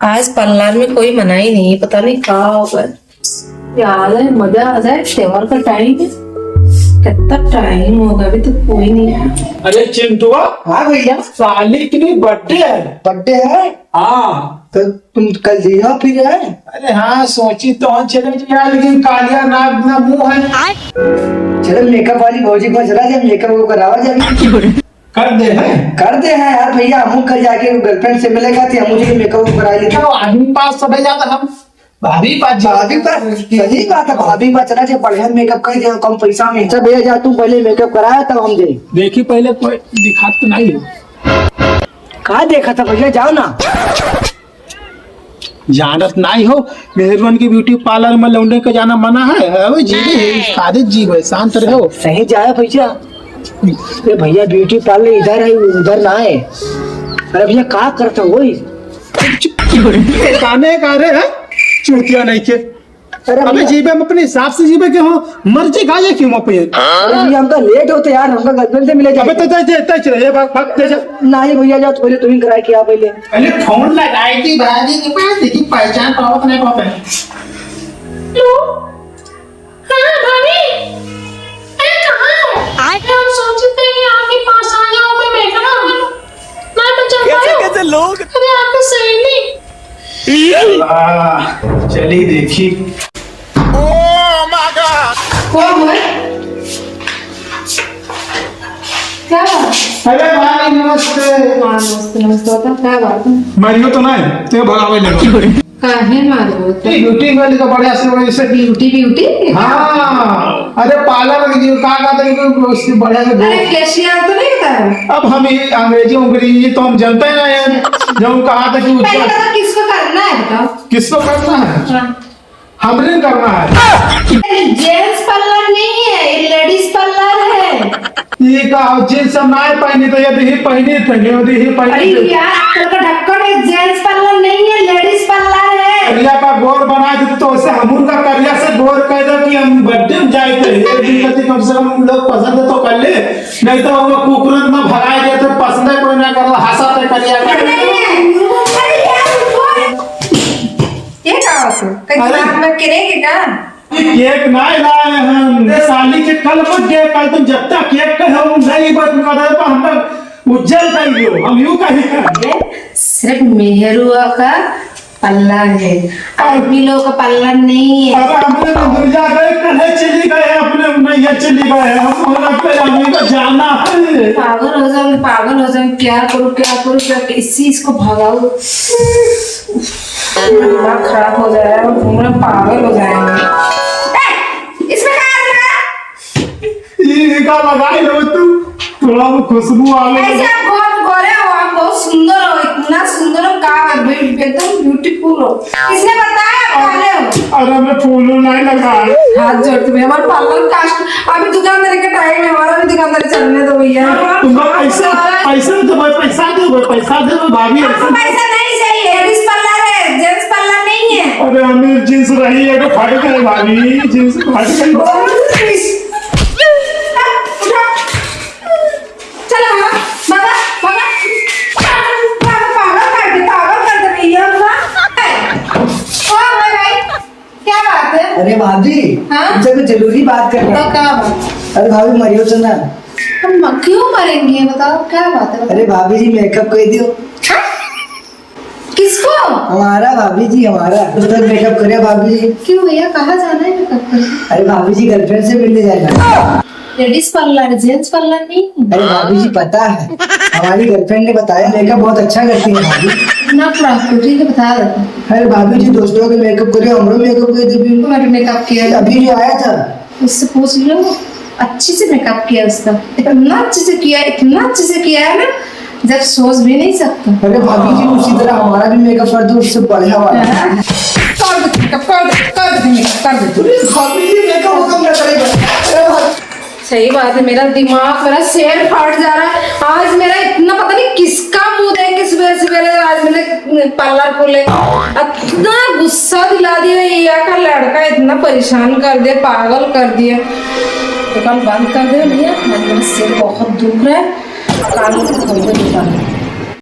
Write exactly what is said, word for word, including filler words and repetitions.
आज पार्लर में कोई मना ही नहीं, पता नहीं का होगा। यार, मजा आ जाए, त्योहार का टाइम है, कितना टाइम होगा, अभी तो कोई नहीं आया। अरे चिंटुआ, हाँ भैया। साली की बर्थडे है। बर्थडे है? हाँ। तो तुम कल जइहो फिर, है? अरे हाँ, सोची तो हम चले जाए, लेकिन कालिया नाक ना मुंह है। चलो मेकअप वाली भौजी को चला जाए, मेकअप वो करावा जाए। कर दे है। कर दे है यार भैया, हम कल जाके गर्लफ्रेंड से मिलेगा थी, हम मुझे मेकअप वो करा ली। तो आदमी पास सब है ज्यादा हम भाभी पास जा। भाभी पास, सही बात है, भाभी पास चला जाए, बढ़िया मेकअप कर दे कम पैसा में। अच्छा भैया जा, तुम पहले मेकअप कराया तब हम जाए। देखी पहले कोई दिखात तो नहीं हो। का देखा था भैया, जाओ ना। जानत नाई हो, मेहरुअन के ब्यूटी पार्लर में लौंडे के जाना मना है। अबे जीवे है, उस्ताद जीवे, शांत रहो। सही जाए भैया। ए भैया, ब्यूटी पार्लर इधर है, उधर ना है। अरे भैया, का करता वही? काने का रे है? चूतिया नहीं के। अरे अबे भैया। जीबे हम अपने हिसाब से जीबे के हो, मर्जी खा जाए क्यों पे? अरे भैया, हमका लेट होते यार, हमका गर्लफ्रेंड से मिले जाए। अबे तो तय, तय, तय, ये बात, बात, तय, तय। नहीं भैया, जाओ पहले तुम ही कराए क्या पहले। पहले फोन लगाई थी भाभी के पास, लेकिन पहचान पावत नहीं पावत है। हेलो, हाँ भाभी, अरे कहाँ हो? आए। हम सोचे थे कि आपके पास आ जाओ, मैं बैठा हूँ। मैं तो चल कैसे, पाया। कैसे लोग? अरे आपको सही नहीं। वाह, चली देखी। Oh my God! क्या हुआ? क्या बात? अरे भाई, नमस्ते। हाँ, नमस्ते, नमस्ते। बता, क्या बात है? मारियो तो नहीं, ते भगावे ले। काहे मारियो तो? ये ब्यूटी वाली का बढ़िया से वैसे। ब्यूटी, ब्यूटी? हाँ, अरे पार्लर की जो कहा, कहा था कि उससे बढ़िया से अरे फेशियल तो नहीं होता है? अब हम ये अंग्रेजी उंग्रेजी ये तो हम जानते ही नहीं है। जब हम कहा था कि पहले उज्जैन बताओ किसको करना है, बताओ। किसको करना है? हाँ। हमरे करना है। अरे, जेंट्स पार्लर नहीं है, ये लेडीज पार्लर है। ये का हो, जींस सब ना पहनी तो ये भी पहनी थे, ये भी पहनी अरे थे। यार, आजकल का ढक्कन है, जेंट्स पार्लर नहीं है, लेडीज पार्लर है। करिया का गोर बना दे तो उसे हमूर का करिया से गोर कह दो कि हम बर्थडे में जाए थे। ये दिन करते कम से कम लोग पसंद तो कर ले, नहीं तो हम लोग कुकुरन में भगाए गए थे, पसंद कोई ना कर, हंसा थे करिया का। अरे यार, ये का होता? कहीं अरे। दिमाग में गिरेगी का? ये केक ना लाए हम। ए, साली के कल बर्थडे, कल तुम जब तक केक कहे हो, नहीं बस बता दे, पर हम लोग उज्जैन का ही हो, हम यूं कहीं का। ये सिर्फ मेहरुआ का पार्लर है, आदमी लोग का पार्लर नहीं है। अरे, हमने तो दुनिया गए, कहे चली गए, अपने नैया चली गए, हम लोग पे आदमी को जाना है। पागल हो जाऊंगी, पागल हो जाऊंगी, क्या करूँ, क्या करूँ, क्या, इस चीज को भगाओ। दिमाग खराब हो जाएगा, हम पूरा पागल हो जाएंगे। ए, इसमें क्या लगा? ये का लगाई हो तू? थोड़ा वो खुशबू आवे ऐसे लगे। आप बहुत गोरे हो, आप बहुत सुंदर हो, इतना सुंदर हो, का एकदम ब्यूटीफुल हो। किसने बताया आप काले हो? अरे, मैं फूल नहीं लगा। हाथ जोड़ती हूँ, हमारा पार्लर कास्ट अभी दुकानदारी का टाइम है, हमारा भी दुकानदारी चलने दो भैया। तुम लोग पैसा, पैसा दो भाई, पैसा दो भाई, पैसा दो भाभी, हमको ऐसा पैसा नहीं चाहिए, लेडीज पार्लर है, जेंट्स पार्लर नहीं है। अरे अमीर जींस रही है तो फट गए भाभी, जींस फट गई। उठा। चलो बाबा, बाबा, बाबा, बाबा, पागल कर दे, पागल कर दे भैया, हुआ? ओ भाई, भाई, क्या बात है? अरे भाभी, हाँ? तुमसे कुछ जरूरी बात करना। तो क्या बात? अरे भाभी, मरियो तो ना। हम म-, क्यों मरेंगे, बताओ, क्या बात है, बताओ। अरे भाभी जी, मेकअप कर दियो। हाँ? किसको? हमारा भाभी जी, हमारा। उस पर मेकअप करे भाभी जी। क्यों भैया, कहाँ जाना है मेकअप करने? अरे भाभी जी, गर्लफ्रेंड से मिलने जाना। लेडीज पार्लर, जेंट्स पार्लर नहीं। अरे भाभी जी, पता है, हमारी गर्लफ्रेंड ने बताया, मेकअप बहुत अच्छा करती है भाभी। ना प्रॉपर्टी के बता देते। अरे भाभी जी, दोस्तों के मेकअप करे, हमरो मेकअप कर दे। तुम्हारे मेकअप किया है? अभी जो आया था। उससे पूछ लो, अच्छे से मेकअप किया उसका, इतना अच्छे से किया, इतना अच्छे से किया है ना, जब सोच भी नहीं सकता। अरे भाभी जी, उसी तरह हमारा भी मेकअप कर दो, उससे बढ़िया वाला। हाँ। कर दे मेकअप, कर दे, कर दे मेकअप, कर दे। अरे भाभी जी, मेकअप वेकअप ना करेगा। अरे भाभी। सही बात है, मेरा दिमाग, मेरा सिर फट जा रहा है। आज मेरा इतना पता नहीं किसका मुंह देख के सुबह सुबह आज मैंने पार्लर खोले, इतना गुस्सा दिला दिया, ये का लड़का इतना परेशान कर दे, पागल कर दिया। दुकान बंद कर दे भैया, आज मेरा सिर बहुत दुख रहा है, काल को खोल दे दुकान।